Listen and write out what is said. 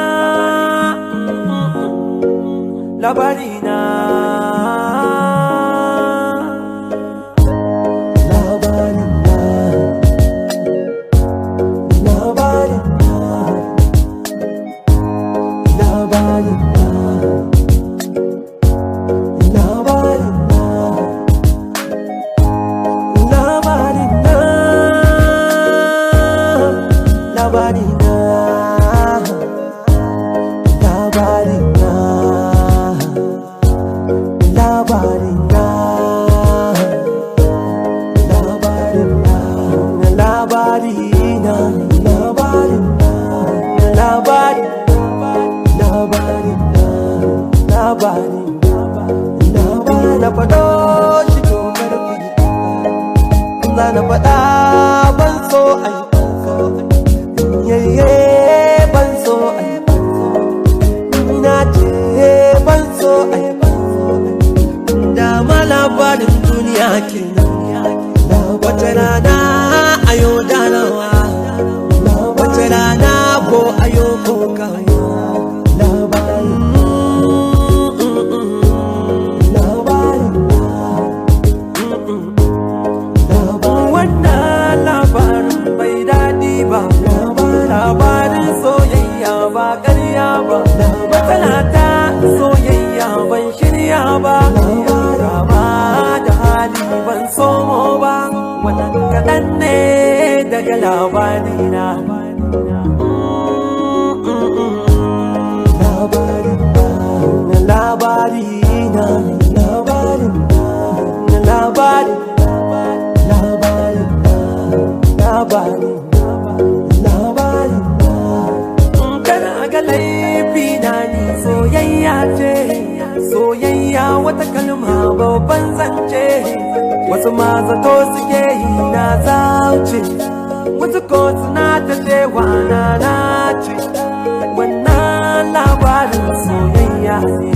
Na, labari na. Labari na, labari na, labari na, labari na, labari na, labari na, labari na, labari na. Labarin na, labari na, labarin na, labari, labari na, labari, labari na faɗo shi to karfi, za na faɗa ban so ai, yayye ban so ai, na ce ban so ai, dama labarin duniya kenan. Wata rana ayo dalawa, wata rana ko ayo kokawa. Wannan labarin bai daɗi ba, labarin soyayya ba ƙarya ba, matsala ta soyayya ban shirya ba, rama da hali ban somo ba, wannan kaɗan ne daga labarina. Labari na, labari na, labari, labari na, labari, labari na. Kana ga laifi na ni soyayya ce, soyayya wata kalma babban zance, wasu ma zato suke yi na zauce, wasu ko suna ta cewa na nace, wannan labarin soyayya ne.